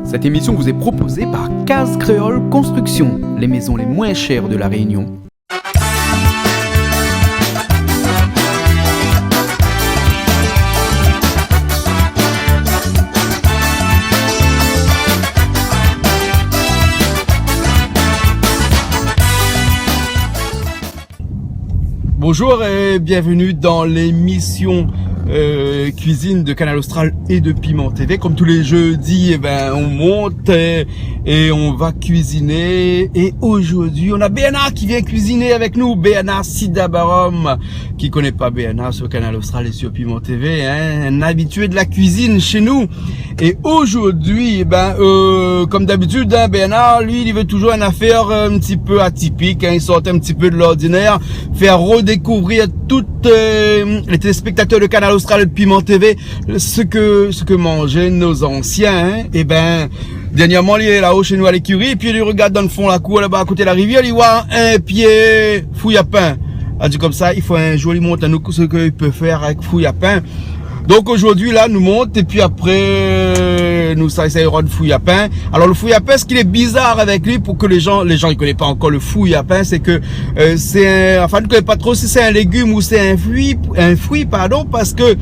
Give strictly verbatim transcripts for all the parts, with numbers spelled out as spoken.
Cette émission vous est proposée par Case Créole Construction, les maisons les moins chères de La Réunion. Bonjour et bienvenue dans l'émission, euh, cuisine de Kanal Austral et de Piment T V. Comme tous les jeudis, eh ben, on monte, euh, et on va cuisiner. Et aujourd'hui, on a Bernard qui vient cuisiner avec nous. Bernard Sidabarom, qui connaît pas Bernard sur Kanal Austral et sur Piment T V, hein, un habitué de la cuisine chez nous. Et aujourd'hui, eh ben, euh, comme d'habitude, hein, Bernard, lui, il veut toujours une affaire, euh, un petit peu atypik, hein, il sort un petit peu de l'ordinaire, faire redécouvrir tout, euh, les téléspectateurs de Kanal Austral et de Piment T V ce que, ce que mangeaient nos anciens, hein. Eh ben, dernièrman, li lé la-o chez nou à l'écurie, épi li regard dan le fon la kour, laba, a koté la rivièr, li voi in pié fouyapin. Li di konmsa, i fo in zour li mont anou sak i pé fé avèk fouyapin. Donk zordi la, nou mont, épi apré, nou sa éséy rod fouyapin. Alor, le fouyapin, sak lé bizar avèk li, pou ke lé zan, lé zan i koné pa ankor le fouyapin, sé ke, euh, sé in, anfin, nou koné pa tro si sé in légim ou sé in frui, in frui, pardon, parske,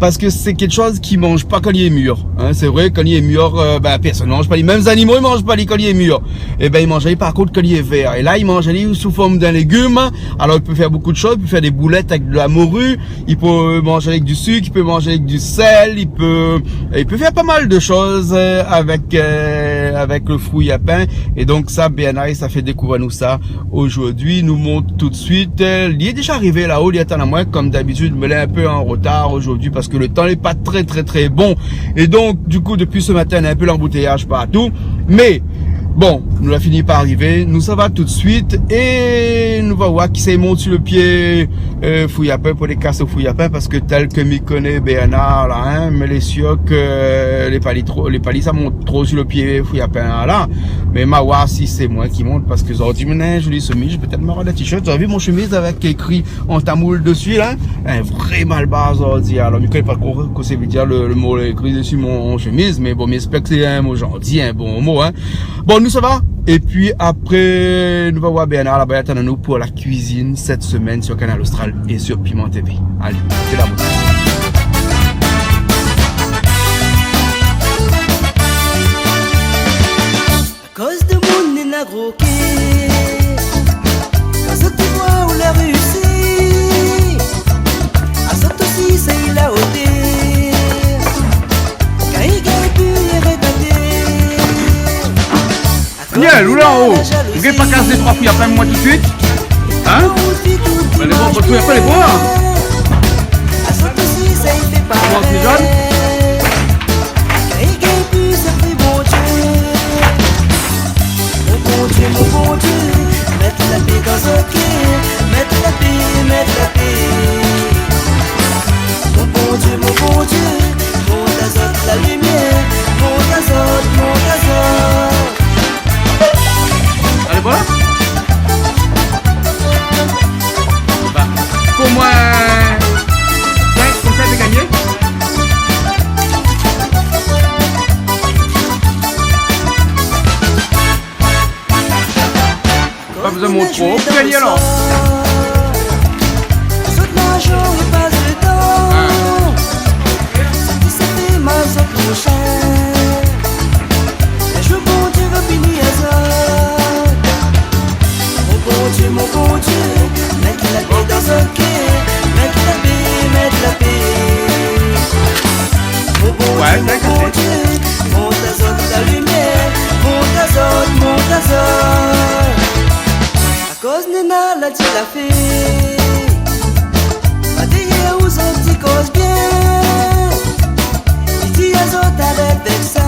parske sé kékshoz ki manz pa kan li lé mir, hein. Sé vré, kan li lé mir, euh, ben, pèrsone i manz pa li. Mèm zanimo i manz pa li kan li lé mir. É ben, i manz ali, par kont, kan li lé vèr. É la, i manz ali sou form d'in légim. Alor, i pé fé bonpé de shoz, i pé fé dé boulèt avèk de la mori, i pé manz avèk du sik, i pé manz avèk du sèl, i pé, i pé fé pa mal de shoz, euh, avèk, euh, avèk le fouyapin. É donk sa, Bernard sa fé dékouvèr anou sa zordi. Nou mont tout de suit. Euh, li lé déza arivé la-o, li atann amoin, kom d'abitid, mé li lé in pé an rotar zordi parske le tan lé pa trè, trè, trè bon. É donk, du kou, dopi se matin, na in pé lanboutéyaz partou. Mé bon, nou la fini par arivé, nou sava tout de suit é nou va voir kisa i mont si le pié, euh, fouyapin, pou dékas le fouyapin, parske tèl ke mi koné Bernard la, hein, mé lé sir ke, euh, lé pa li tro, lé pa li sa mont tro si le pié fouyapin la. Mé ma voir si sé moin ki mont, parske zordi mi néna in zoli shemiz, pétèt ma rod in t-shirt, zordi mon shemiz avèk ékri an tamoul dési la, in vré malbar zordi. Alor, mi koné pa tro kosa i vé dir le, le mo ékri dési mon shemiz, mé bon, mi éspèr ke sé in mo zanti, in bon mo, hein. Bon, nou sava. Épi apré, nou va voir Bernard laba, i atann anou pou la kuizine sèt semèn sur Kanal Austral é sur Piment T V. Alé, sé la bonn. Akoz demoun néna gro kèr, kan zot i voi ou la réisi, azot osi sa i la otèr. Kan i gingn pi, i rès atèr. Daniel, ou la, oh, ou gingn pa kas dé troi fouyapin pou moin tout de suit ? Hein ? Bin, lé bon, pou fouyapin, lé bon, hein ? Koman, ti zone ? Mon Bondié, mon Bondié, mèt la pé dan zot kèr, mèt la pé, mèt la pé. Mon Bondié, mon Bondié, mont azot la limièr, mont azot, mont azot. Alé, voilà. Bah, pou moin, sink, konmsa, sé gagné. Pa bezoin mont tro. Ou gagn alor. Zot larzan i pas le tan. Hein. Sak i fé mal zot prosin. In zour Bondié va pini azot. Mon Bondié, mon Bondié, mèt la pé dan zot kèr, mèt la pé, mèt la pé. Mon Bondié, mon Bondié, mont azot la limièr, mont azot, mont azot. Akoz néna la di la fé, pa dèrièr ou zot i koz bien. I di azot arèt avèk sa.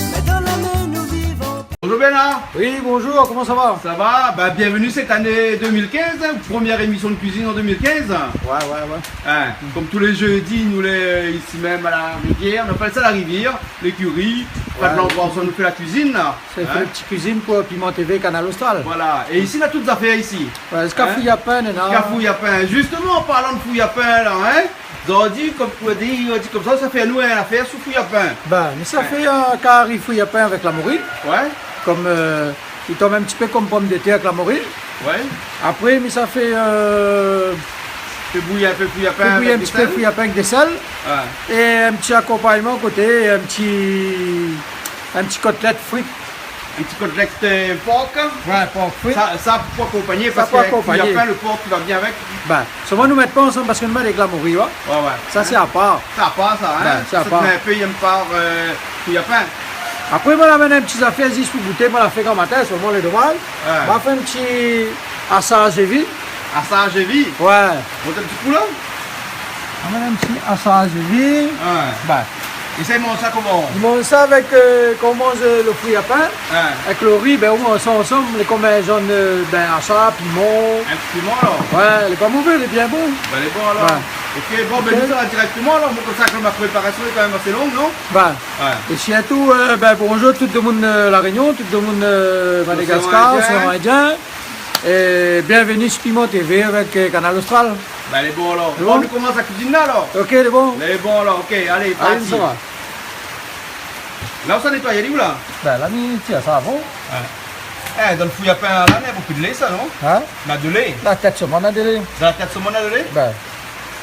Mé dan la min nou viv an. Bonjour Bernard. Oui, bonjour, comment ça va ? Ça va ? Bah, bienvenue cette année deux mille quinze, hein, première émission de cuisine en deux mille quinze. Ouais, ouais, ouais. Hein, comme tous les jeudis, nou lé, euh, ici même à la Rivière, on appelle ça la Rivière, l'écurie, pas de l'endroit où on nous fait la cuisine, là. Sé fé le ti kuizine pou Piment T V, Kanal Austral. Voilà. É isi, na tout zafèr isi. Ouais, sé kafou yapin, la. Kafou yapin. Justement, en parlant de fou yapin, là, hein, Zordi, konm, ou di, ou di konmsa, sa fé anou in afèr sou friyapin. Bin, mi sa fé in kari friyapin avèk la mori. Ouais. Konm, euh, i tonm in ti pé konm pomdetèr avèk la mori. Ouais. Apré, mi sa fé, euh, fé bouyi in pé friyapin, fé bouyi in ti pé friyapin avèk dosèl. Ouais. É in ti akonpagnman koté, in ti, in ti kotlèt frit. In ti kotlèt, euh, por. Ouais, por frit. Sa, sa pou akonpagné, parske avèk friyapin, lo por i va bien avèk. Bin, solman nou mèt pa ansanm parske nou mèt avèk la mori, ouais. Ouais, ouais. Sa sé apar. Sa apar sa, hein. Bin, sé apar. Sa sé in pé, i yèm pa, euh, friyapin. Apré, moin la amenn in ti zafèr zis pou gouté, moin la fé gran matin, solman lé domaz. Ouais. Moin la fé in ti asar zévi. Asar zévi ? Ouais. Bon, in ti kou la ? Amenn in ti asar zévi. Ouais. Bin. É sa, i manz sa koman ? I manz sa avèk, euh, kan ou manz, euh, lo friyapin, ouais, avèk lo ri, bin, ou manz sa ansanm, lé konm in zone, euh, bin, asar, piman. In ti piman, alor ? Ouais, lé pa mové, lé bien bon. Bin, lé bon, alor. Ouais. Ok, bon, bin, nou sava dirèkteman, alor. Bon, konmsa, konm la préparasion lé kan mèm asé long, non ? Bin. Ouais. É sirtou, euh, bin, bonzour tout domoun, euh, La Rényon, tout domoun, euh, Madagascar, Oséan Indien. Oséan Indien. É bienvenu su Piment TV avèk, euh, Kanal Austral. Bin, lé bon, alor. Lé bon ? Bon, nou komans la kuizine la, alor. Ok, lé bon. Lé bon, alor, ok, alé, parti. Alé, nou sava. La, ou sa nétoy ali, ou la ? Bin, la, mi tir sa avan. Ouais. Eh, dan lo friyapin la, na bonpé de lé, sa, non ? Hein ? Na de lé. La tèt solman na de lé. Dan la tèt solman na de lé ? Bin.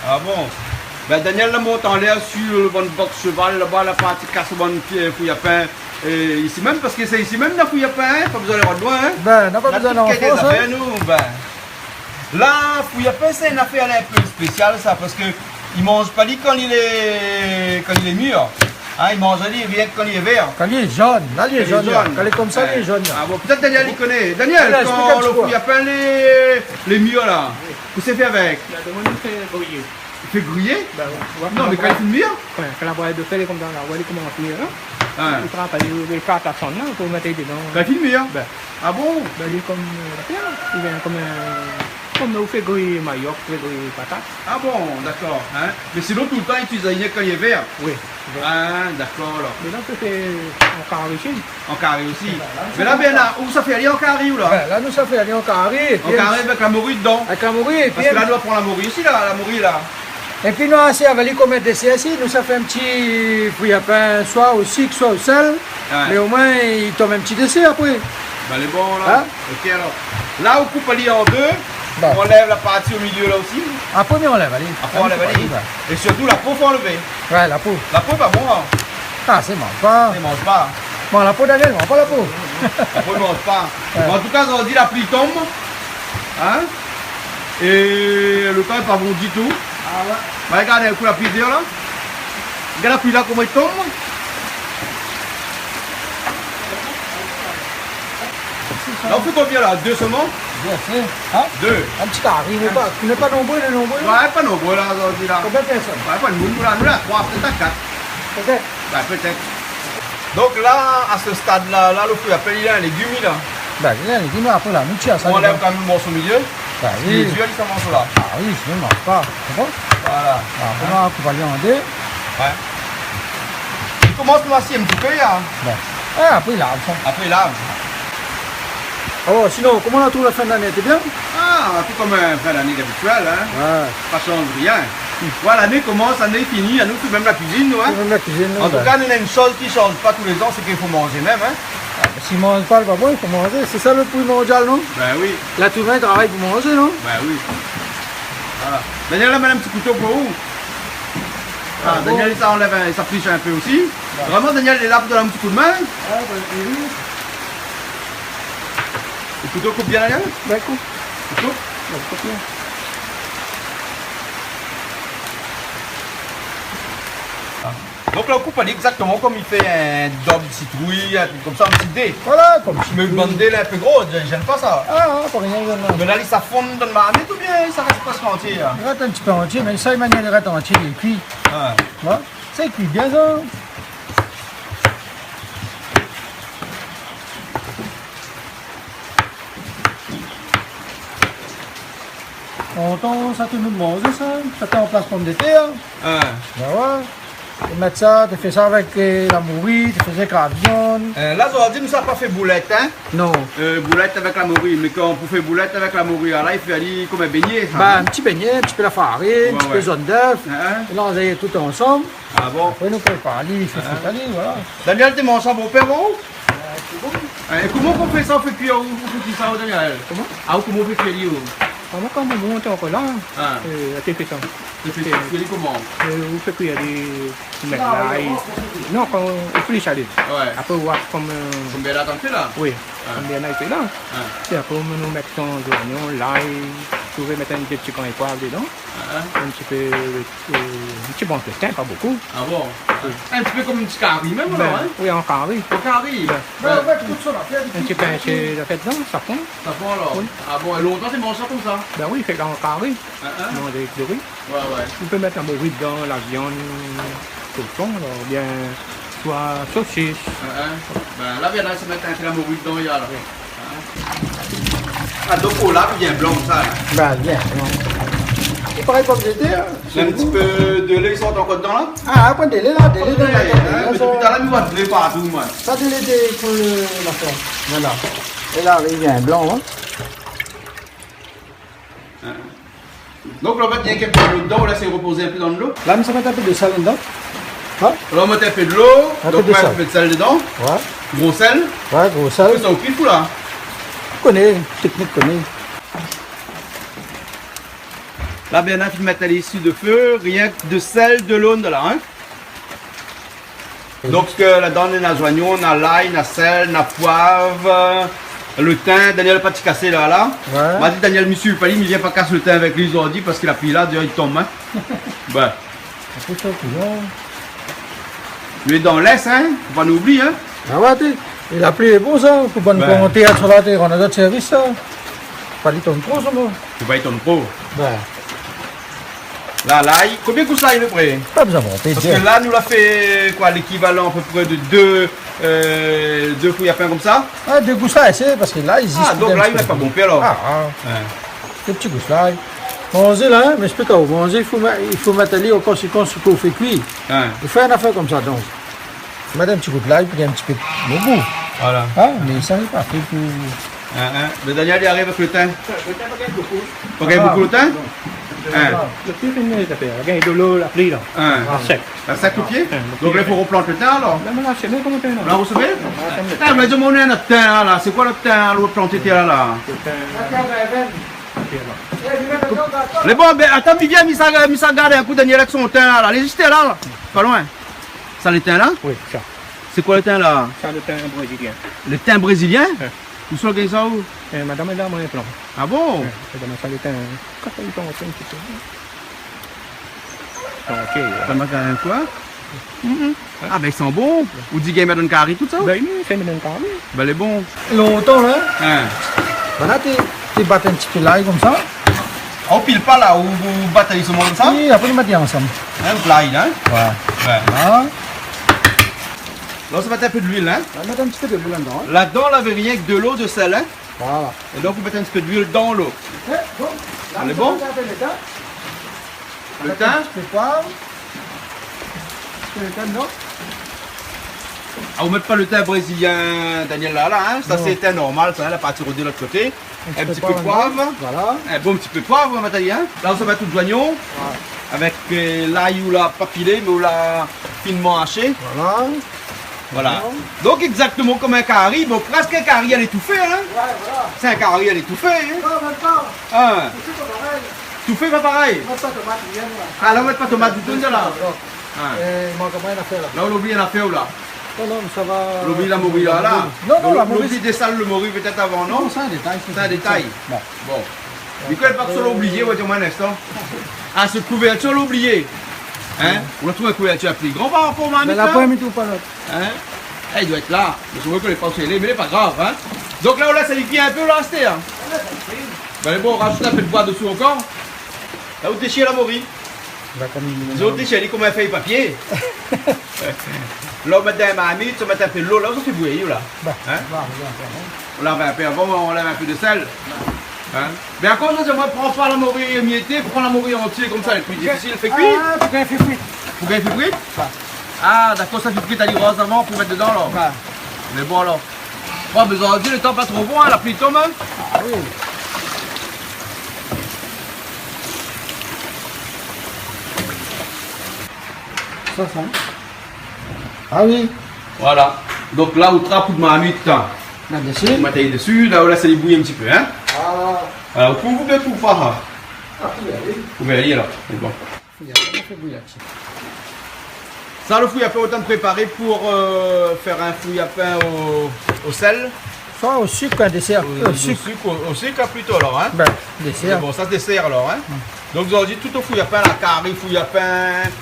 Ah bon ? Bin, Daniel la mont anlèr su lo bann bok sheval laba, la parti kas bann pié friyapin, euh, isi mèm, parske sé isi mèm na friyapin, hein, pa bezoin alé loin, hein. Bin, na pa bezoin alé an Frans, hein. Na tout kalité zafèr, nou, bin. La, friyapin, sé in afèr in pé spésial, sa, parske i manz pa li kan li lé, kan li lé mir. Hein, i manz ali rienk kan li lé vèr. Kan li lé zone, la, li lé zone, la. Kan li lé zone. Kan li lé konmsa, li lé zone, la. Ah bon, pétèt Daniel i koné. Daniel, kan lo friyapin lé, lé mir, la, kosa i fé avèk ? La, domoun i fé griyé. I fé griyé ? Bin, ouais. Non, mé kan li fine mir ? Ouais, kan la bouay de fèr, lé konmsa, la, ouais, li komans mir, hein. Ouais. I travay, i, i kat la sann, la, pou mèt dedan. Kan li fine mir ? Bin. Ah bon ? Bin, li lé konm, euh, la pièr, li vien konm, euh, konm ou fé griy mayok, ou fé griy patat. Ah bon, dakor, hein. Mé sinon, toultan, i itiliz ariyen kan li lé vèr. Oui, vèr. Ah, dakor, alor. Mé la, sé an kari osi. An kari osi. Voilà, la, mé la, bin, la, ou sa fé ali an kari, ou la ? Bin, la, nou sa fé ali an kari, épi an kari avèk la mori dedan. Avèk la mori, épi parske la, nou va pran la mori osi, la, la mori, la. Épi nou, asé avèk li konm in désèr, si nou sa fé in ti friyapin, soi o sik, soi o sèl. Ouais. Mé omoin, i tonm in ti désèr apré. Bin, lé bon, la. Hein ? Ok, alor. La, ou koup ali an dé, bon, ou anlèv la parti o milié, la osi. Apré, mi anlèv ali. Apré, ou anlèv ali. Bin. É sirtou, la po, fo anlèv. Ouais, la po. La po lé pa bon, hein. Ah, sa i manz pa. Sa i manz pa. Bon, la po, Daniel, i manz pa la po. La po, i manz pa. Ouais. Mé an tou ka, zordi, la pli i tonm. Hein ? É lo tan lé pa bon ditou. Ah ouais. Mé regard in kou la pli déor la. Regard la pli la, koman i tonm. La, ou fé konbien la ? Dé solman ? Dé, sé, hein ? Dé. In ti kari, nou lé pa, nou lé pa nonbré, lé nonbré, non ? Ouais, pa nonbré la, zordi la. Konbien de pèrsone ? Ouais, pa d'moun, nou la, nou la troi, pétèt a kat. Pétèt. Bin, pétèt. Donk la, a se stad la, la, lo friyapin, li lé in légim, la. Bin, li lé in légim, apré la, nou tir sa. Ou anlèv kan mèm lo morso milié. Bin oui. Li lé dir, li, sa, morso la. Ah oui, sinon i manz pa. Sé bon ? Voilà. Ah, nou va koup ali an dé. Ouais. Li komans noirsi in ti pé, la. Bin. Ah, apré, i lav sa. Apré, i lav. Alor, sinon, koman ou la trouv la fin d'ané ? Té bien ? Ah, tout konm, euh, fin d'ané abitièl, hein. Ouais. Pa sanz rien. Voilà, lané i komans, lané i fini, anou fé mèm la kuizine, nou, hein. Fé mèm la kuizine, nou, bin. An tou ka, nou néna in shoz ki sanz pa tou lé zan, sé k'i fo manzé mèm, hein. Ah, si i manz pa, lé pa bon, i fo manzé. Sé sa lo pri mondial, non ? Bin oui. Lèt imin i travay pou manzé, non ? Bin oui. Voilà. Daniel la amenn in ti kouto pou ou. Ah, Daniel, li sa anlèv in, li sa plish in pé osi. Ouais. Vréman, Daniel, li lé la pou donn in ti kou d'min. Ouais, bin, oui. Lo kouto i koup bien, Daniel ? Bin, i koup. I koup. Bin, i koup bien. Donk la, ou koup ali égzaktoman konm i fé in dob sitrouy, in truk konmsa, in ti dé. Voilà, konm sitrouy. Mé bann dé la in pé gro, i zèn pa sa. Ah, ah, pa rien, non. Mé la, li sa fonn dan marmit oubien sa i rès prèsk antié, la ? I rès in ti pé antié, mé sa, i manièr i rès antié, li lé kui. Ah. Ouais. Sa i kui bien, sa. Lontan sa, tout moun i manz sa. Sa té ranplas pomdetèr. Ah. Bin ouais. Ou mèt sa, ou fé sa avèk, euh, la mori, ou fé sa avèk la viann. Euh, la, zordi nou sa pa fé boulèt, hein ? Non. Euh, boulèt avèk la mori, mé kan pou fé boulèt avèk la mori, la, i fé ali konm in bégné, sa, hein ? Ba, in ti bégné, in ti pé la farine, in ti pé zone d'œuf, mélanz tout ansanm. Ah bon ? Apré, nou prépar ali, fé frit ali, voilà. Daniel, té manz sa bonpé, bon ? Hein, é koman ou fé sa, ou fé kui, ou, ou fé kui sa, Daniel ? Koman ? Ah, koman ou fé kui ali, ou ? Ah, moin, kan momon té ankor la, euh, té fé sa. Té fé kui ali koman ? Euh, ou fé kui ali, ou mèt lay. Non, kan ou fé salé. Ouais. Apré, ou va konm, euh, konm Bernard té fé la ? Oui, konm Bernard té fé la. É apré, ou mèt son zoignon, lay, ou vé mèt in dé ti gran poiv dedan. In ti pé, euh, in ti bransh tin, pa bonpé. Ah bon ? Oui. In ti pé konm in ti kari mèm, alor, hein ? Oui, an kari. An kari ? Bin, in ti pé, sé la fèt dedan, sa fon. Sa fon, alor ? Oui. Ah bon, é lontan té manz sa konmsa ? Bin oui, sé an kari. Manz avèk do ri. Ouais, ouais. Ou pé mèt la mori dedan, la viann, koshon, alor, oubien soi sosis. Bin, la, bien, la, sa mèt in pé la mori dedan, la. Oui. Ah, donk, o la, li vien blan, sa, la. Ba, li vien blan. Sé parèy pomdetèr, hein. Mèt in ti pé de lé, i sort ankor dedan, la ? Ah, apré, de lé, la, de lé, de lé, hein, mé dopi talèr, mi voi de lé partou, moin. Sa, de lé, de, pou le, la fèr. Voilà. É la, li vien blan, hein. Donk, la, ou va mèt rienk in pé dolo dedan, ou lès repozé in pé dan dolo. La, mi sa mèt in pé de sèl dedan. Hein ? La, ou mèt in pé dolo, donk, ou mèt in pé de sèl dedan. Ouais. Gro sèl. Ouais, gro sèl. Ou fé sa o pif, ou la ? Koné, teknik koné. La, Bernard, ou mèt ali su de fé, rienk de sèl, dolo, la, hein ? Donk, parske ladan, na zoignon, na lay, na sèl, na poiv, le tin, Daniel la parti kasé la, la. Ouais. Ma di, Daniel, mi suiv pa li, mi vien pa kas le tin avèk li zordi parske la pli la, déor li tonm, hein. Bin. Apré sa, ou koné. Mé dan lès, hein, fo pa nou oublié, hein. Ah ouais, té. É la pli lé bon, sa, pou bann konmantèr, sa la, té, rann azot sèrvis, sa. Fo pa li tonm tro, sa, moin. Fo pa li tonm tro. Bin. La, lay, konbien gous lay, a pé pré ? Pa bezoin konté, parske la, nou la fé koi, lékivalan a pé pré de dé, euh, dé fouyapin konmsa ? Ah, dé gous lay, sé parske la, i zis... Ah, donk la, i mèt pa bonpé, alor. Ah, ah. Ouais. Dé ti gous lay. Manzé la, hein, mi èksplik aou. Manzé, i fo mèt, i fo mèt ali an konsékans sak ou fé kui. Hein. Ou fé in afèr konmsa, donk. Mèt in ti gous lay, pou in ti pé de gou. Voilà. Hein, mé sa, lé pa fé pou... Hein, hein. Mé Daniel, li ariv avèk le tin. Le tin, pa gingn bonpé. Pa gingn bonpé le tin ? Ah, non. Hein. Le pié, sé in afèr. Gingn dolo, la pli, la. Hein. La sèk. La sèk le pié ? Hein, le pié. Donk la, i fo replant le tin, alor. Non, mé la, sé bon konm tin, la. La, ou sové ? Ah, sa, mi... Ah, mé di amoin, nout tin, la, la. Sé koi le tin, la, ou planté, la, la ? Le tin. Lé bon, bin, atann, mi vien, mi sa, mi sa gard in kou Daniel avèk son tin, la, la. Lé zis la, la. Pa loin. Sa, le tin, la ? Oui, sa. Sé koi le tin, la ? Sa, le tin brézilien. Le tin brézilien ? Ouais. Ousa ou gingn sa, ou ? Euh, madam la, moin, plan. Ah bon ? Ouais, madam, sa, le tin, hein. Kan sa, li pran in ti pé. Ok, ouais. Sa, ma fé in koi ? Mhm. Ah, bin, i san bon. Ou di gingn mèt dan kari, tout sa, ou ? Bin oui, sa, mèt dan kari. Bin, lé bon. Lontan, la. Hein. Voilà, té, té bat in ti pé lay konmsa. Ah, ou pil pa la, ou, ou bat ali solman konmsa ? Oui, apré, nou mèt ansanm. Hein, ou pil ali, hein ? Ouais. Ouais. Voilà. La, ou sa mèt in pé de luil, hein ? Nou va mèt in ti pé de luil ladan, hein. Ladan, lavé rienk dolo, de sèl, hein ? Voilà. É donk, ou mèt in ti pé de luil dan lo. Ok, bon. La, alé, nou sa mèt in pé de tin. Le tin ? Avèk in ti pé poiv. In ti pé de tin dedan. Ah, ou mèt pa le tin brézilien, Daniel, la, la, hein ? Sa, sé tin normal, sa, hein, la parti rodé lot koté. In ti pé poiv, hein ? Voilà. In bon ti pé poiv, hein, Nathalie, hein ? La, ou sa mèt tout zoignon. Ouais. Avèk, euh, lay ou la pa pilé, mé ou la finement ashé. Voilà. Voilà. Donk, égzaktoman konm in kari. Bon, prèsk in kari a létoufé, hein ? Ouais, voilà. Sé in kari a létoufé, hein ? Non, mèm pa. Hein ? Sé pa parèy. Toufé pa parèy ? Mèt pa tomat, rien, la. Ah, la, mèt pa tomat ditou, la. Non. Hein. Euh, i mank amoin in afèr, la. La, ou la oubli in afèr, ou la. Non, non, mé sa va. Ou la oubli la mori, la, la. Non, non, la mori. Ou la oubli désal le mori pétèt avan, non ? Non, sé in détay, sa. Sé in détay. Bon. Bon. Nicolas, pa ke sa ou la oubli, ouais, di amoin in instan. Ah, sé kouvèrtir, ou la oubli. Hein ? Ou la trouv in kouvèrtir pli gran par rapor a ma... Mé la, la poin, mi trouv pa lot. Hein ? Eh, i doi èt la. Mé sé vré ke lé pa solé, mé lé pa grav, hein. Donk la, ou lès ali kui in pé, ou la, asté, hein. Bin, bon, ou razout in pé de boi dosou ankor. La, ou déshir la mori. Bin, konm... Zot i déshir ali konm in fèy papié. La, ou mèt dan in marmit, ou mèt in pé dolo, la, ou fé bouyir, la. Bin, hein ? Voilà, voilà, voilà. Ou lav in pé avan, ou lav in pé de sèl. Hein ? Mé akoz, moin, pran pa la mori émiété, pran la mori antié konmsa, lé pli difisil, fé kui. Ah, pou gingn fé frit. Pou gingn fé frit ? Ouais. Ah, dakor, sa i fo kit ali roz avan pou mèt dedan, alor. Oué. Mé bon, alor. Bon, mé zordi, lo tan pa tro bon, in, la pli i tonm, in. Ah oui. Sa, sa. Ah oui. Voilà. Donk la, ou trap out marmit, in. La dsi. Ou mèt ali dsi, la, ou lès ali bouyi in ti pé, in. Ah. Voilà, ou pé ouvèr pou fé sa. Ah, oui, oui. Ou pé alé, la. Sé bon. Fouyapen, i fé bouyi la. Sa, lo fouyapen, ou la préparé pou, euh, fé in fouyapen o, o sèl. Soi o sik, in désèr. O, o sik, o, o sik, in, plito, alor, in. Bin, désèr. Mé bon, sa, désèr, alor, in. Oué. Donk, zordi, tout o fouyapen, la, kari fouyapen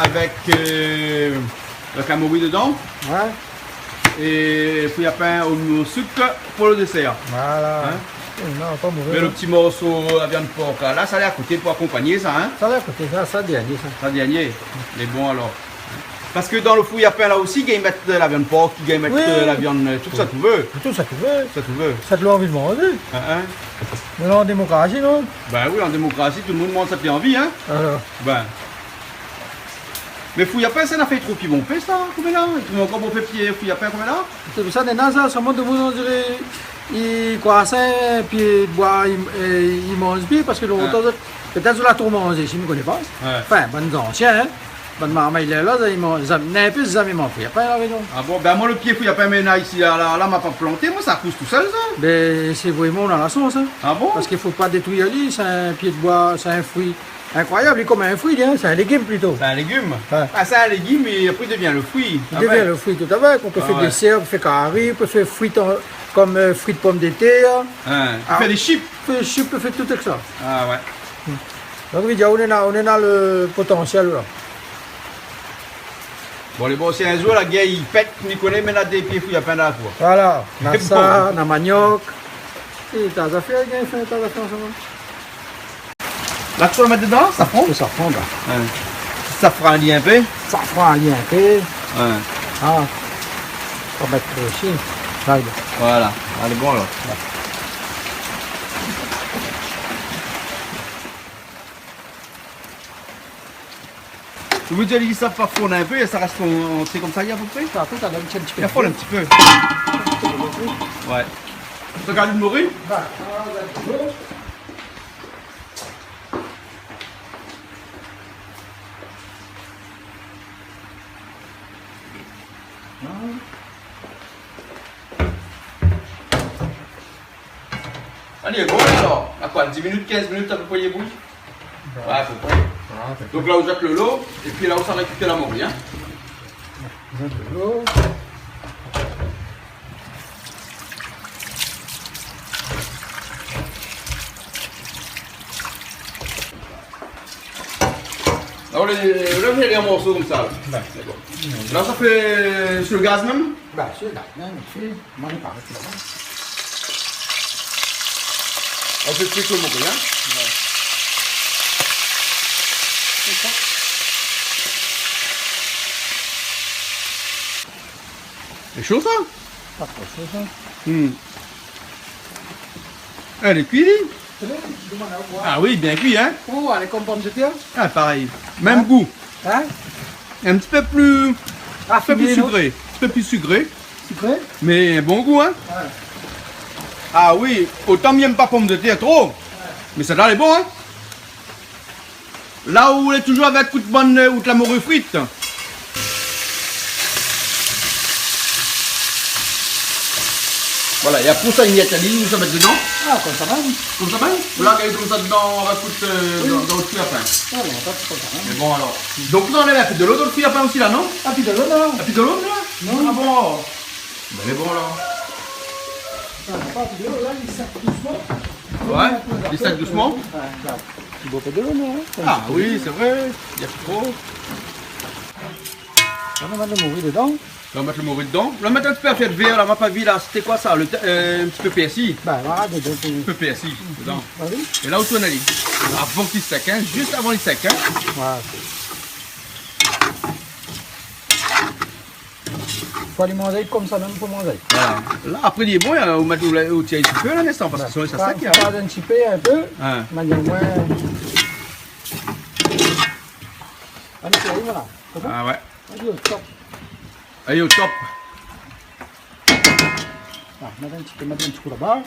avèk, euh, avèk la mori dedan. Oué. É fouyapen o, o sik pou lo désèr. Voilà. In ? Non, pa mové, non. Mé lo ti morso la viann por, la, sa lé a koté pou akonpagné sa, in ? Sa lé a koté, sa, sa dèrnié, sa. Sa dèrnié. Mé bon, alor. Parske dan lo fouyapen, la osi, i mèt la viann por, i mèt, oui, euh, la viann, euh, tout sa ou vé. Tout sa ou vé. Sa ou vé. Sa ou anvi manzé. In, in. Mé la, an démokrasi, non ? Bin oui, an démokrasi, tout lo moun i manz sak li anvi, in. Alor. Bin. Mé fouyapen, sa na fé tro pi bon pé, sa, koméla. I trouv ankor bon pé pié fouyapen, koméla. Sé pou sa, néna sa, solman domoun, on diré, i kroi sa, pié d'boi, i, é, i manz pi, parske lontan, ah, zot, pétèt zot la tro manzé, si mi koné pa. Oué. Anfin, bann zansien, in, bann marmay lèr la, zot i manz, zam-, néna in pé, zamé manz fouyapen, la rézon. Ah bon, bin, moin, lo pié fouyapen, mé na isi, la, la, la, ma pa planté, moin, sa i pous tousèl, sa. Bin, sé vréman, ou na la shans, in. Ah bon ? Parske fo pa détrui ali, sé in pié d'boi, sé in frui. Inkroiyab, li lé konm in frui, in, sé in légim plito. Sé in légim ? Oué. Ah, sé in légim, é apré, i devien lo frui. I devien lo frui, tout a fé. Ah oué. On pé fé désèr, on pé fé kari, on pé fé frit an, konm, euh, frit pomdetèr. In, i fé dé chip. Fé dé chip, i fé tout èk sa. Ah oué. Donk, mi di, ou néna, ou néna lo potansièl, la. Bon, lé bon, si in zour la guèr i pèt, mi koné, mé na dé pié fouyapen dan la kour. Voilà, na sa, na maniok. É ta zafèr, i gingn fé ta zafèr ansanm. La, ou sa mèt dedan safran ? Lo safran, la. Oué. Safran ali in pé. Safran ali in pé. Oué. Ah. Fo mèt osi. Sa lé bon. Voilà. Alé, bon, alor. Oué. Ou vé dir, li sa pa fonn in pé, sa i rès an, an, sé konmsa, i fé a pé pré ? Sa, apré, sa i done in ti pé. I fo in ti pé. Oué. Ou gard lo mori ? Ba, sa va èt bon. Alé, bon, alor, na koi, dis minit, kinz minit a pé pré, i bouy ? Ba. Oué, a pé pré. Oué, a pé pré. Donk la, ou zèt lo lo, épi la, ou sa rékipèr la mori, in. Zèt lo lo. La, ou lé, ou lé fé an morso konmsa, la. Oué. Dakor. La, sa i fé si lo gaz mèm ? Ba, si lo gaz mèm, i fé. Moin, mi paré tout la. Ou fé kui tout lo mori, in ? Oué. Sé sa. Lé sho, sa ? Pa tro sho, sa. Hmm. Lé kui, li ? Sé bon, mi demann aou. Ah oui, bien kui, in ? Koman, lé konm pomdetèr ? Ah, parèy. Mèm gou. In ? In ti pé pli, in ti pé pli sikré. Rafiné, non ? In ti pé pli sikré. Sikré ? Mé bon gou, in ? Oué. Ah oui, otan mi èm pa pomdetèr tro. Oué. Mé sa la lé bon, in ? La ou lé toujour avèk out bann, euh, out la mori frit. Voilà, é apré sa, i mèt ali, ou sa mèt dedan. Ah, konmsa mèm. Konmsa mèm ? Ou la, konmsa dedan, avèk out, euh, oui, dan, dan out fouyapen. Ah non, pa konmsa mèm. Mé bon, alor. Donk, ou anlèv in pé dolo dan lo fouyapen osi, la, non ? Ah, pi dolo, non. Ah, pi dolo, la ? Non. Ah bon ? Bin, lé bon, la. Ah, pa pi dolo, la, li sèk dousman. Oué, li sèk dousman. Oué, la. Ti bo pé dolo, non, in ? Ah oui, sé vré. Na pi tro. La, nou mèt lo mori dedan. La, nou mèt lo mori dedan. La, nou mèt in ti pé afèr vèr, la, ma pa vi, la. Sété koi sa ? Lo, euh, in ti pé pèrsi. Ba, voilà, dedan, sé... In ti pé pèrsi dedan. Ba oui. É la, ou tourn ali. Avan k'i sèk, in. Zis avan li sèk, in. Voilà. Fo ali manzé konmsa mèm pou manzé. Voilà. La, apré, li lé bon, in, ou mèt, ou la, ou tir in ti pé, la, linstan, parske sinon, sa sèk, in. Kraz in ti pé, in pé. In. Manièr moin. Alé, sé bon, la. Sé bon ? Ah oué. Alé, o top. Alé, o top. Ah, mèt in ti pé, mèt in ti kou laba.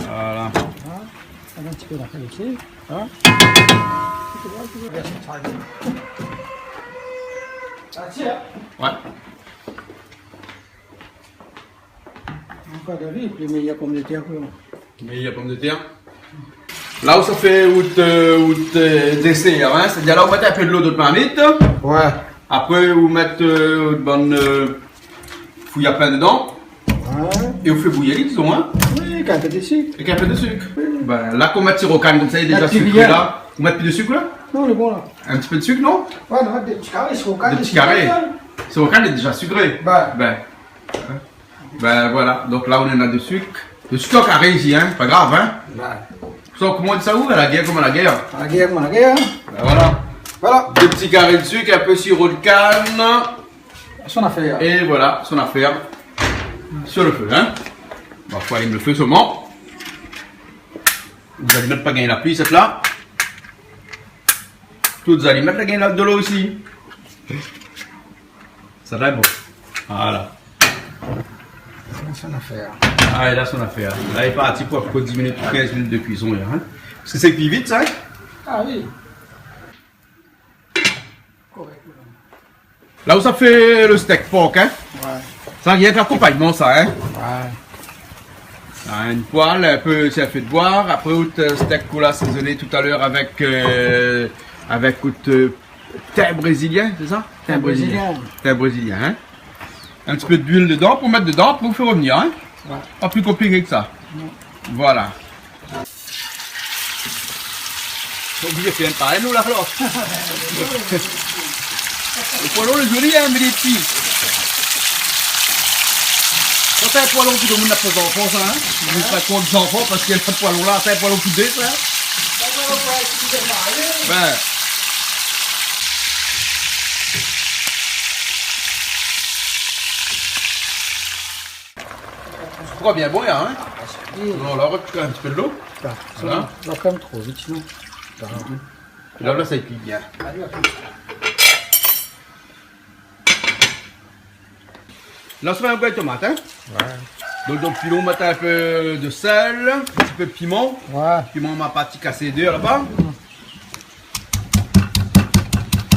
Voilà. Voilà. Mèt in ti pé la fèy osi. Hein ? Ouais. Ankor de vi, pi méyèr pomdetèr, koi. Méyèr pomdetèr. La ou sa fé out, euh, out, euh, désèr, hein, sétadir la ou mèt in pé dolo dan out marmit. Ouais. Apré ou mèt, euh, out bann, euh, fouy a pin dedan. Ouais. É ou fé bouyi, dizon, hein. Oui, èk in pé de sik. Èk in pé de sik. Oui. Bin, la kan ou mèt siro kann konmsa, lé déza sikré la. Ou mèt pi de sik la ? Non, lé bon la. In ti pé de sik, non ? Ouais, non, dé ti karé siro kann, dé ti karé. Siro kann lé déza sikré. Bin. Bin. Bin voilà, donk la ou néna de sik. De sik an karé isi, hein, pa grav, hein. Ouais. Sa, koman i di sa, ou, a la gèr konm a la gèr. A la gèr konm a la gèr, hein. Bin voilà. Voilà. Dé ti karé de sik, in pé siro de kann. Son afèr. É voilà, son afèr. Sur le feu, hein. Bon, fo alim le fé solman. Tout zalimèt la gingn la pli, sèt la. Tout zalimèt la gingn la dolo osi. Sa va èt bon. Voilà. Son afèr. Ah, é la, son afèr. La lé parti pou, pou dis minit, kinz minit de kuison, la, hein. Parske sa i kui vit, sa, hein ? Ah oui. Korèk, madam. La ou sa fé le stèk pork, hein ? Ouais. Sa i vien èk lakonpagnman, sa, hein ? Ouais. Ah, in poêle, in pé, sa i fé de boi. Apré, out, euh, stèk ou la asézoné talèr avèk, euh, avèk out, euh, tin brézilien, sé sa ? Tin brézilien. Tin brézilien, hein ? In ti pé d'luil dedan, pou mèt dedan, pou fé revnir, hein ? Ouais. Pa pli konpliké ke sa. Non. Voilà. Oblizé fé in parèy, nou, la, alor. Le poêlon lé zoli, hein, mé lé pti. Sa, sé in poêlon pou demoun na pa zanfan, sa, hein. Mé pa pou zanfan, parske le poêlon la, sé in poêlon pou dé, sa. Bin. Sé pa bien bon, la, hein ? Oui. Non, la, ou rajout in ti pé dolo. Voilà. Sa va fé tro vit, sinon. Voilà. É la, la, sa i kui bien. La, sa va in rougay tomat, hein ? Ouais. Donk, donk, pilon, mèt in pé de sèl, in ti pé piman. Ouais. Piman, ma parti kasé dé laba. Mm.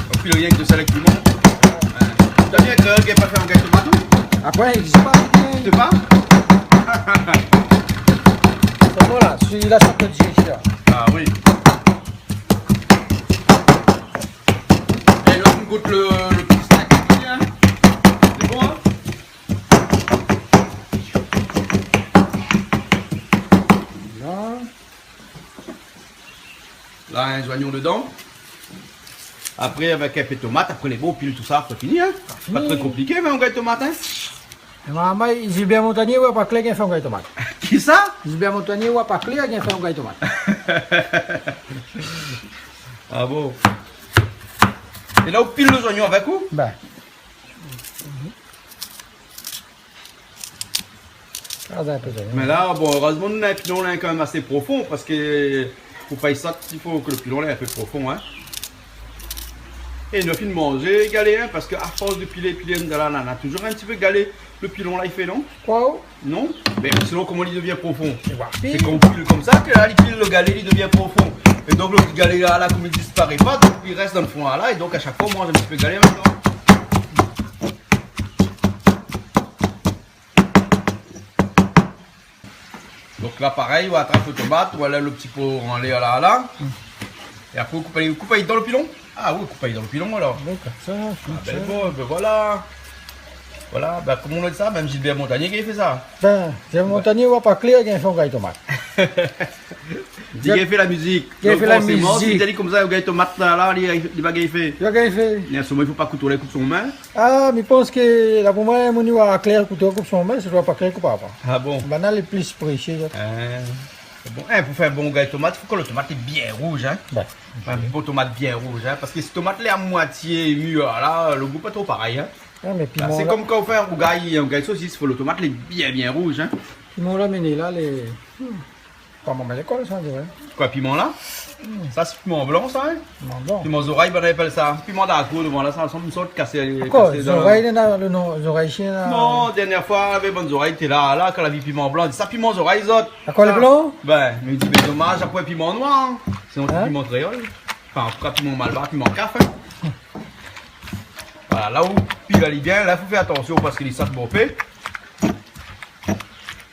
Ou fé rienk de sèl avèk piman. Ouais. Ou la bien ke, ke pa fé in rougay tomat, ou ? Apré, i égzis pa. Sé pa ? Sé bon, la, sila, sa pé dir sa. Ah oui. É la, ou gout le, le ti stèk, hein ? Lé bon, hein ? Non. La, in zoignon dedan. Apré, avèk in pé tomat, apré lé bon, pil tousa, apré fini, hein. Fini. Pa tré konpliké, mé in rougay tomat, hein. É momon, Gilbert Montagné, ou la pa klèr, i gingn fé in rougay tomat. Kisa ? Gilbert Montagné, ou la pa klèr, i gingn fé in rougay tomat. Ah bon ? É la, ou pil le zoignon avèk, ou ? Bin. Kraz in pé zoignon. Mé la, bon, erèzman, nou néna in pilon la, kanmèm asé profon, parske pou fé sa, i fo ke le pilon la lé in pé profon, hein. É nou la fine manzé galé, hein, parske a fors de pilé, pilé, nou la, la, la, touzour in ti pé galé, le pilon la, i fé, non ? Koi ? Non ? Mé sinon, koman li devien profon ? Sé kan ou pil konmsa ke la, li pil le galé, li devien profon. É donk, le galé la, la, konm li disparé pa, donk li rès dan le fon la, la, é donk a shak foi, ou manz in ti pé galé an mèm tan. Donk la, parèy, ou atrap le tomat, ou anlèv le ti po anlèr la, la. Mm. É apré, ou koup ali, ou koup ali dan le pilon ? Ah oui, ou koup ali dan le pilon, alor. Donk, sa, ah, bin bon, bin voilà. Voilà, bin, koman ou di sa, mèm Gilbert Montagné i gingn fé sa. Bin, Gilbert Montagné, ou la pa klèr, i gingn fé in rougay tomat. Li gingn fé la mizik. Li gingn fé la mizik. Donk, forséman, si li di konmsa, rougay tomat la, la, li, li va gingn fé. Li va gingn fé. Mé a se moman, i fo pa kouto la i koup son min. Ah, mi pans ke la, pou moin, moun i oi klèr kouto koup son min, sé doi pa klèr koup pa. Ah bon ? Banna lé pli présé, la. Ah, sé bon. Hein, pou fé in bon rougay tomat, fo ke le tomat lé bien rouz, hein. Bin. In bon tomat bien rouz, hein, parske si tomat lé a moitié mir, la, le gou pa tro parèy, hein. Ah, mé piman la, sé konm kan ou fé in rougay, in rougay sosis, fo le tomat lé bien, bien rouz, hein. Piman la, mé la, lé, hmm. Pa manmay lékol, sa, on diré. Koi, piman la? Hmm. Sa, sé piman blan, sa, in? Piman blan. Piman zorèy, banna i apèl sa. Piman d'arko, dovan la, sa, sa, in sort kasé, kasé dan zorèy, néna lo non, zorèy shien, la. Non, dèrnié foi, avèk bann zorèy té la, la, kan la vi piman blan, sa piman zorèy, zot. Akoz lé blan? Bin, mi di, mé domaz, apré piman noir, in. Sinon, sé piman kréol. Anfin, an tou ka, piman malbar, piman kaf, in. Voilà, la ou pil ali bien, la, fo fé atansion parské li sat bonpé.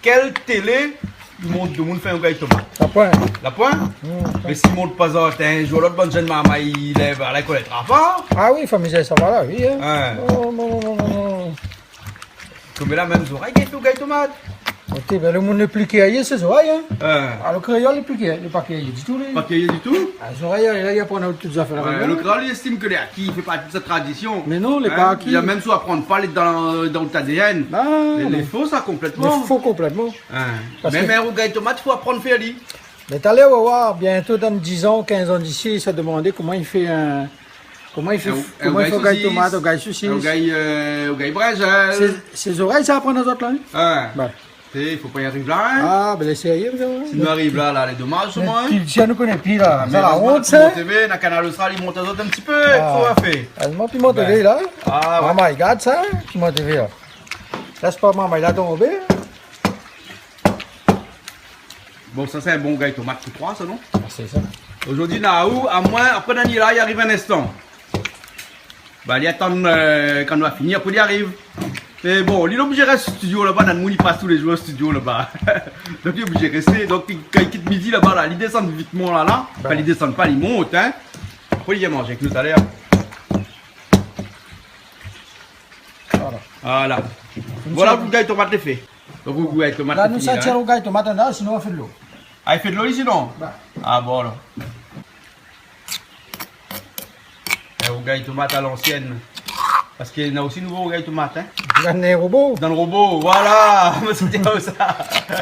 Kèl télé i mont domoun fé in rougay tomat? La poin. La poin? Hmm. Mé si i mont pa, zot, in zour, lot bann jenn marmay i lèv, la, i konétra pa. Ah oui, famiz, sa va la, oui, in. In. Oh, non, non, non, non, non. Konm la, mèm zorèy i gingn fé rougay tomat. Ok, bin, lo moun lé pli kirié, sé zorèy, in. In. Ah, lo kréol lé pli kirié, lé pa kirié ditou, li. Pa kirié ditou? Ah, zorèy, la, li aprann tout zafèr la. Ouais, lo kréol, li estim ke lé aki, i fé parti de sa tradision. Mé non, lé pa aki. Li la mèm soi aprann pa, lé dan, dan out ADN. Ah, non. Lé fo, sa, konplètman. Lé fo konplètman. In. Parské mèm in rougay tomat, fo aprann fé ali. Mé talèr, ou va voir, bientôt, dan dizan, kinzan d'isi, sa va domandé koman i fé in, koman i fé, in, koman i fé rougay tomat, rougay sosis. In rougay, euh, rougay brinzèl. Sé, sé zorèy, sa aprann azot la, in? Ouais. Bin. Té, fo pa i ariv la, in? Ah, bin, lé sérié, sa, in? Si nou ariv la, la, lé domaz, mé soman, in? Pi, si nou koné pi, la. Ah, mé sa, la erèzman, ont, Piment, sa. TV, na Kanal Austral, i mont azot in ti pé, ah, kosa fé. Erèzman, Piment, bin, TV, la. Ah, ouais. Manmay i gard sa, in, Piment, TV, la. Lès pa manmay la tonbé. Bon, sa, sé in bon rougay tomat pou troi, sa, non? Ah, sé sa. Zordi, na ou, amoin, apré, Daniela i ariv in instan. Ba, li atann, euh, kan nou va fini, apré li ariv. É bon, li lé oblizé rès studio laba, dan moun i pas tou lé zour studio laba. Donk, li lé oblizé rès. Donk, li, kan li kit midi laba, la, li désann vitman la, la. Bin. Anfin, li désann pa, li mont, in. Apré, li vien manzé avèk nou talèr. Voilà. Voilà. Voilà pou rougay tomat lé fé. Donk, rougay tomat la, fini, nou sa tir rougay tomat andan, sinon nou fé dolo. Ah, i fé dolo isi, non? Ba. Ah, bon, alor. In rougay tomat a lansièn. Parské na osi nouvo rougay tomat, in. Dan robo. Dan robo, voilà. Mé sé bien sa.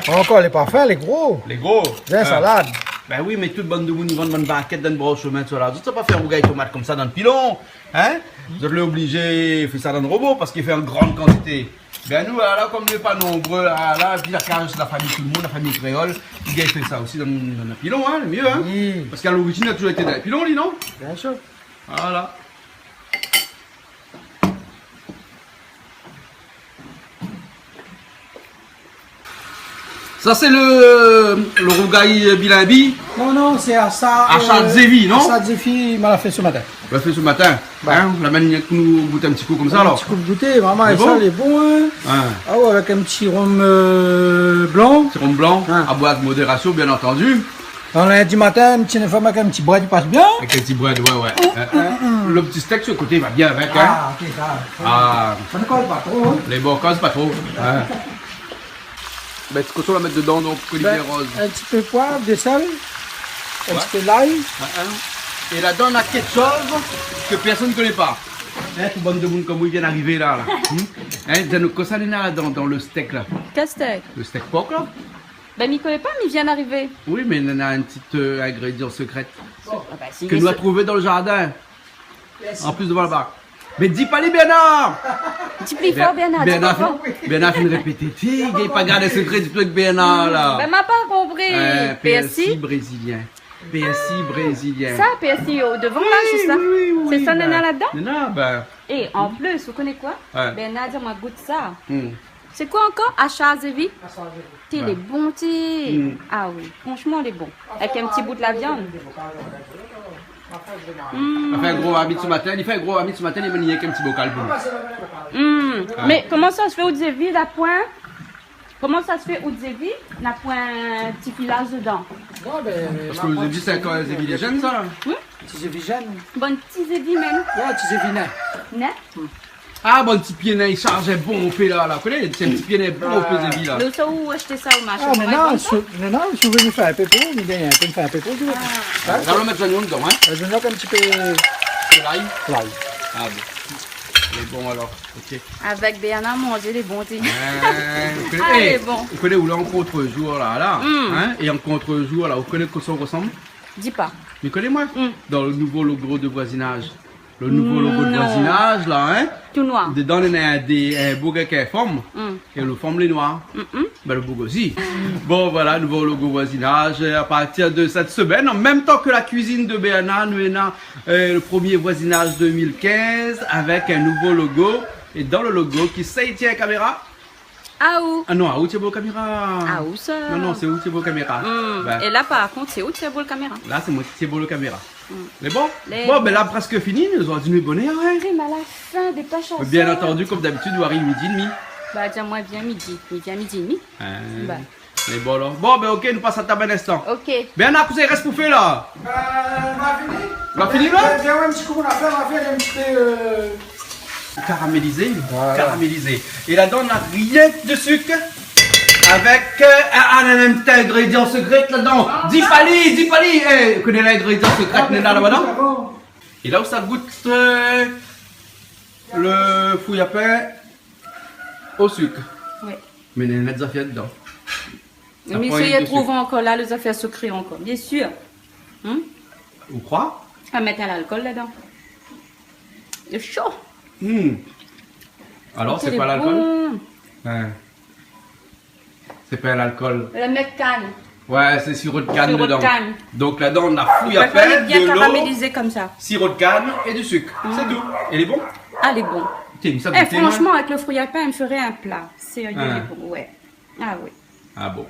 Ankor, lé pa fin, lé gro. Lé gro. Bien, salad. Bin oui, mé tout bann domoun i vann bann barkèt dan bor shomin, sa la. Zot sa pa fé in rougay tomat konmsa dan pilon. In? Zot lé oblizé fé sa dan robo parské i fé an gran kantité. Bin nou, la, la, konm nou lé pa nonbré, la, la, épi la kaz, la fami, tout domoun, la fami kréol, i gingn fé sa osi dan, dan pilon, in, lé myé, in. Oui. Parské a lorizin, la touzour été dan pilon, li, non? Bien sir. Voilà. Sa, sé lo, lo rougay bilinbi. Non, non, sé ashar, ashar, euh, zévi, non? Ashar zévi, ma la fé somatin. Ma la fé somatin. Ba. In, la mèm, nou gout in ti kou konmsa, alor. In ti kou gouté, momon, é sa, lé bon, in. Lé bon? In. Ah ouais, avèk in ti rom, euh, blan. Ti rom blan, in, a boir avèk modérasion, bien antandi. Dan lindi matin, in ti, in foi, avèk in ti brèd, i pas bien. Avèk in ti brèd, ouais, ouais. Mm, mm, mm. Lo ti stèk su lo koté i va bien avèk, in. Ah, ok, sa. Ah. Sa i kol pa tro, in. Lé bon, koz pa tro. Ouais. Bin, ti koson, nou va mèt dedan, donk, olivié roz. Bin, in ti pé poiv, de sèl, in ti pé lay. Ouais, in. É ladan, na kék shoz ke pèrsone i koné pa. In, pou bann domoun konm ou i vien arivé la, la. Hmm? In, di anou, kosa néna dan, dan lo stèk la? Kèl stèk? Lo stèk por la. Bin, mi koné pa, mi vien arivé. Oui, mé néna in ti, euh, ingrédian sekré. Ah, ba, si, ke nou la trouvé dan lo zardin. An plis dovan laba. Mé di pa li, Bernard! Di pli for, Bernard, di pli for. Bernard fine répété. Ti, i gingn pa gard sekré ditou avèk Bernard, la. Bin, ma pa konpri. Euh, pèrsi. Pèrsi brézilien. Pèrsi brézilien. Sa, pèrsi o dovan, la, sé sa? Oui, oui, oui, oui. Sé sa, néna ladan? Néna, bin. É an plis, ou koné koi? Ouais. Bernard di amoin, gout sa. Hmm. Sé koi ankor? Ashar zévi? Ashar zévi. Té, lé bon, té. Hmm. Ah oui, fransman, lé bon. Avèk in ti bout la viann. Hmm. Li fé in gro marmit se matin, li fé in gro marmit se matin, li la amenn rienk in ti bokal pou nou. Hmm. Ouais. Mé koman sa i fé out zévi la poin? Koman sa i fé out zévi na poin ti filaz dedan? Non, mé parské out zévi, sé ankor in zévi lé jenn, sa. Hmm? Ti zévi jenn. Bon, ti zévi mèm. Ouais, ti zévi nin. Nin? Hmm. Ah, bann ti pié nin, i sharz bonpé la, la. Koné, sé in ti pié nin bonpé, zévi la. Mé ousa ou ashté sa o marshé? Ah, mé non, sou, mé non, si ou vé nou fé in pé pou, nou gingn in pé, nou fé in pé pou, ou. Ah. Hein? La, nou mèt zoignon dedan, hein? Euh, zoignon, in ti pé. Lay. Lay. Ah bon. Lé bon, alor. Ok. Avèk Bernard manzé, lé bon, té. Ah, ou koné, ou lé an kont-zour la, la, hein? É an kont-zour la, ou koné kosa i rosanm? Di pa. Mé koné moin, dan lo nouvo logo de voisinage. Le nouvo logo de voisinage, la, hein ? Tout noir. Dedan, néna in, in boug avèk in fanm. Mm. É le fanm lé noir. Mm-mm. Ben, le boug osi. Bon, voilà, nouvo logo voisinage. À partir de cette semaine, en même temps que la cuisine de Bernard, nou néna, euh, le premier voisinage deux mille quinze avec un nouveau logo. Et dans le logo, kisa i tien la kaméra ? Aou. Ah non, aou i tien bo la kaméra. Aou sa. Non, non, sé ou i tien bo la kaméra. Mm. Ben. É la, par kont, sé ou i tien bo la kaméra. La, sé moin i tien bo la kaméra. Mm. Lé bon ? Lé bon. Bon, ben la, prèsk fini, nou la di nou bonèr, hein. Té, mé a la fin, dépèsh anou. Bien entendu, comme d'habitude, nou ariv midi é demi. Ba, di amoin, vien midi. Mi vien midi é demi. Hein. Ba. Lé bon, alor. Bon, ben, ok, nou pass a tab in instan. Ok. Bernard, kosa i rès pou fé, la ? Euh, nou la fini. Nou la fini, la ? Euh, bien, ouais, in ti kou, nou la fé, nou la fé in ti pé, euh, Karamélizé, voilà. Karamélizé. É ladan, néna rienk de suk avèk, euh, ah, ah, néna in ti ingrédian sekré ladan. Ah, di pa li, di pa li. Eh, ou koné lingrédian sekré, ah, mé néna laba, non ? É la, ou sa gout, euh, le fouyapen o suk. Oui. Mé néna dé zafèr dedan. Mé sa i trouv ankor la, lé zafèr sekré ankor, bien sir. Hmm ? Ou kroi ? A mèt lalkol ladan. Lé sho. Hmm. Alor, sé pa lalkol ? Hein. Sé pa lalkol. La mèt kann. Ouais, sé siro de kann dedan. Siro de kann. Donk ladan, néna fouyapen, de lo, bien karamélizé konmsa, siro de kann é du suk. Mm. Sé tou. É lé bon ? Ah, lé bon. Té, sa, eh, fransheman, avèk le fouyapen, i fé in pla. Sérié, lé bon, ouais. Ah oui. Ah bon.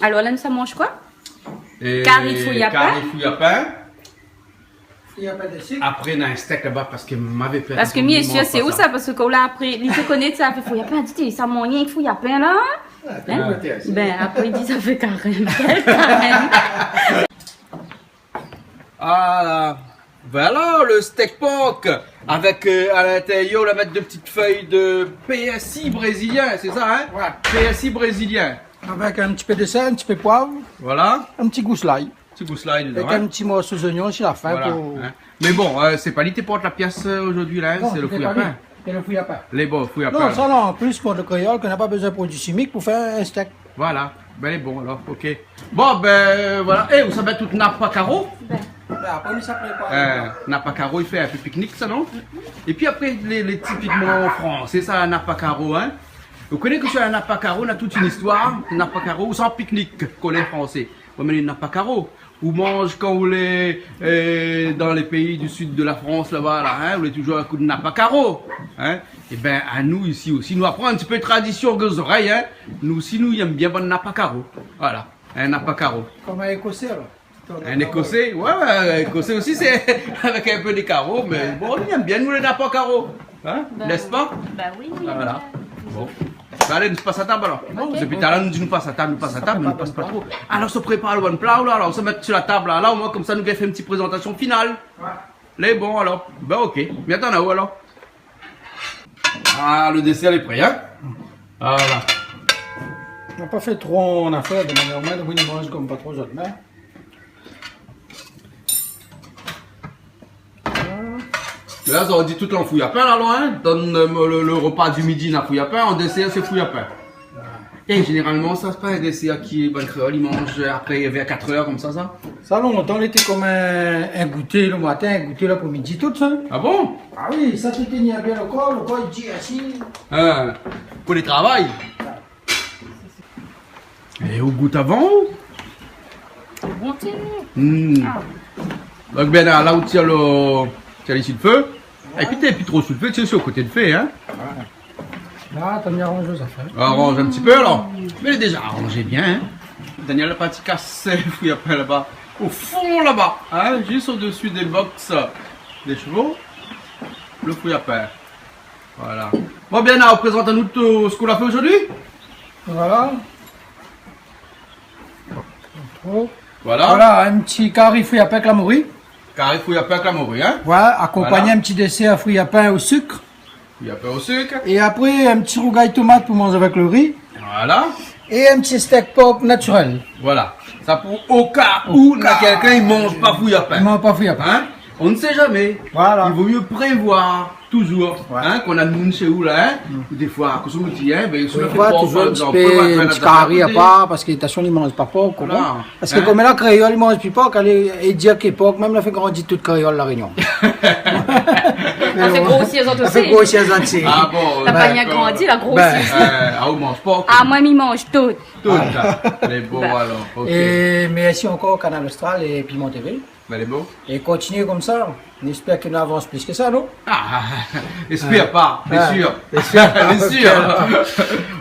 Alor la, nou sa manz koi ? Kari fouyapen. Kari fouyapen. Fouyapen de suk. Apré, néna in stèk laba, parske mavé pèr. Parske mi lé sir sé ou sa, parske kan la apré, li té koné sa, fé fouyapen, di, sa manz rienk fouyapen la. Ah, hein ? Ben, apré, li di, sa fé karèm. Bèl karèm. Ah, voilà le steak pork avec, euh, à l'intérieur, on va mettre deux petites feuilles de persil brésilien, c'est ça, hein ? Ouais. Persil brésilien. Avec un petit peu de sel, un petit peu de poivre. Voilà. Un petit goût l'ail. Ti gous lay dedan, hein. Avèk in ti morso zoignon si la fin pou... Voilà, hein. Mé bon, euh, sé pa li té port la pièce, euh, zordi la, hein, sé le fouyapen. Non, sé pa li. Sé le fouyapen. Lé bon, fouyapen. Non, sa non, an plis pou le kréol, ke na pa bezoin produi shimik pou fé in stèk. Voilà. Ben, lé bon, alor, ok. Bon, ben, euh, voilà. Eh, ou sa mèt tout napa karo ? Ben. Ben, apré, nou sa prépar. Euh, napa karo, i fé in pé piknik, sa, non ? Mm. Épi apré, lé, lé tipikman fransé, sa, napa karo, hein. Ou koné ke si in napa karo, na tout in istoir, napa karo, ou sa piknik, kan lé fransé. Ou amèn in napa karo. Ou manz kan ou lé, euh, dan lé péi du sud de la Frans, laba, la, hein, ou lé toujour in kou de napa karo, hein. Ében, anou, isi osi, nou aprann in ti pé tradision gozorèy, hein. Nou osi, nou yèm bien bann napa karo. Voilà, in napa karo. Kom in Ékosé, alor. In Ékosé, ouais, ouais, Ékosé osi, sé avèk in pé de karo, mé bon, nou yèm bien, nou, lé napa karo. Hein ? N'est-ce pas ? Ben oui, oui. Voilà. Bon. Ben, alé, nou pas a tab, alor. Ok. Dopi talèr, nou di nou pas a tab, nou pas a tab, mé nou pas pa tro. Alor, sa prépar le bann pla, la, alor, sa mèt si la tab, la, la, omoin, konmsa, nou gingn fé in ti prézantasion final. Ouais. Lé bon, alor. Ben, ok. Mi atann aou, alor. Ah, le désèr lé pré, hein ? Voilà. Nou la pa fé tro an afèr, de manièr, omoin, nou manz kom pa tro zot, mé la, sa di tout an fouyapen, la, alor, hein. Dan, euh, le, le repa du midi, na fouyapen, an désèr, sé fouyapen. É zénéralman, sa, sé pa in désèr ke bann kréol i manz apré, vèr katr èr, konmsa, sa ? Sa, lontan, lété kom in, in gouté le matin, in gouté lapré-midi, tout sa. Ah bon ? Ah oui, sa té tien bien le kor, le kor i di, ah si. Hein, pou le travay. É ou gout avan, ou ? Bon, ti. Hmm. Ah. Donk, ben, la, la, ou tir le, tir le si le fé. Épi, té pi tro si le fé, té si le koté de fé, hein. Ouais. La, ou la aranz zafèr. Aranz in ti pé, alor. Mé lé déza aranzé bien, hein. Daniel la parti kas fouyapen laba. O fon laba, hein, zis o dési dé box dé shevo. Le fouyapen. Voilà. Bon, bien, alor, prézant anou tout sak ou la fé zordi. Voilà. Voilà. Voilà, in ti kari fouyapen avèk la mori. Kari fouyapen avèk la mori, hein. Ouais, akonpagné in ti désèr fouyapen o suk. Fouyapen o suk. É apré, in ti rougay tomat pou manzé avèk le ri. Voilà. É in ti stèk pork natirèl. Voilà. Sa pou o ka ou na kèlkin i manz pa fouyapen. I manz pa fouyapen. Hein ? On ne sait jamais. Voilà. Il vaut mieux prévoir. Toujour, hein, kan na moun shé ou la, hein, défoi, kosa ou di, hein, ben, défoi, toujour in ti pé, in ti kari apar, parske, atansion, i manz pa pork, ou konpran ? Parske kom la, kréol i manz pi pork, alé, é dir ke pork, mèm la fé grandi tout kréol La Rényon. La fé grosir zot osi. La fé grosir zot osi. Ah bon, dakor. La pa rien grandi, la grosir. Ben. Euh, ah, ou manz pa, ok. Ah, moin, mi manz tout. Tout, ah. Lé bon, alor, ok. É mèrsi ankor Kanal Austral é Piment TV. Ben, lé bon. É kontinié konmsa. J'espère ke nou avans plis ke sa, non ? Ah, espèr pa, bien sûr. Bien sûr.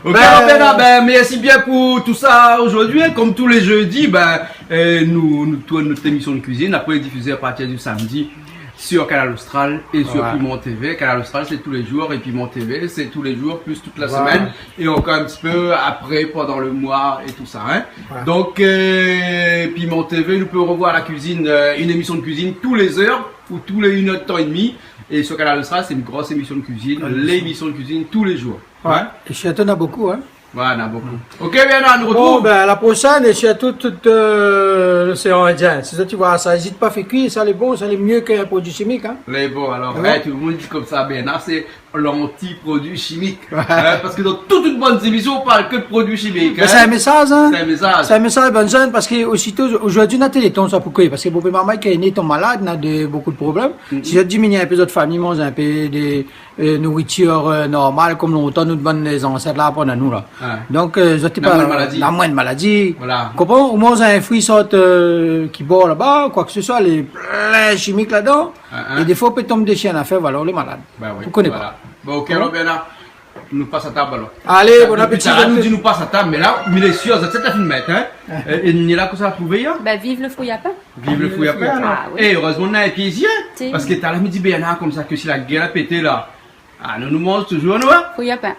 Ok, ben, alor, Bernard, ben, merci bien pour tout ça aujourd'hui, hein. Comme tous les jeudis, ben, euh, nous, nous tournons notre émission de cuisine. Après, elle est diffusée à partir du samedi sur Kanal Austral et sur Piment TV. Kanal Austral, c'est tous les jours, et Piment TV, c'est tous les jours, plus toute la semaine, et encore un petit peu après, pendant le mois et tout ça, hein. Voilà. Donc, euh, Piment TV, nous pouvons revoir la cuisine, euh, une émission de cuisine tous les heures, ou tous les une heure de temps et demi. Et sur Kanal Austral, c'est une grosse émission de cuisine, l'émission de cuisine tous les jours. Ouais. Hein ? É sirtou, na bonpé, hein. Ouais, na bonpé. Ok, bien, nou artrouv. Bon, ben, à la prochaine, é sirtou, tout, euh, l'océan Indien. Si zot i voi sa, ézit pa, fé kui, sa lé bon, sa lé myé k'in produi shimik, hein. Lé bon, alor, ouais, tout le monde dit comme ça, ben, là, c'est l'anti-produit chimique. Ouais. Hein, parce que dans toute une bonne émission, on parle que de produits chimiques, hein. Ben, c'est un message, hein. C'est un message. C'est un message, bonne jeune, parce que aussitôt, aujourd'hui, na Téléthon, sa poukosa ? Parce que bonpé marmay ki lé né, i tonm malad, na de, bonpé de problèm. Si zot i diminié in pé zot farine, manz in pé de, euh, nouritir, euh, normal, konm lontan, nout bann zansèt la aprann anou, la. Ouais. Donk, euh, zot i na pa, moin maladi. Na moin maladi. Voilà. Konpran ? Ou manz in frui sort, euh, ki bor laba, koi ke se soi, lé plin shimik ladan. Hein, hein. É défoi, ou pé tonm dési in afèr, voilà, ou lé malad. Ben oui, voilà. Ou koné pa. Bon, ok, alor, Bernard, nou pas a tab, alor. Alé, bon apéti. Sa, dopi talèr nou di nou pas a tab, mé la, mi lé sir, zot la fine mèt, hein. É, é ni la ke sa la trouvé, hein. Ben, viv le friyapin. Viv le friyapin, alor. Ah oui. É, erèzman, nou na in pié isi, hein. Si. Parske talèr mi di Bernard konmsa ke si la guèr la pété, la, ah, nou, nou manz toujour, nou, hein. Friyapin.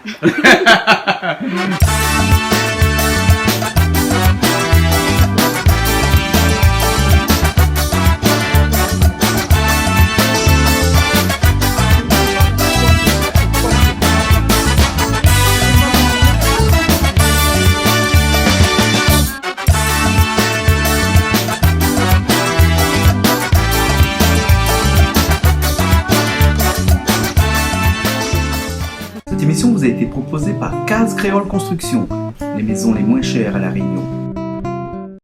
Cette émission vous a été proposée par Case Créole Construction, les maisons les moins chères à La Réunion.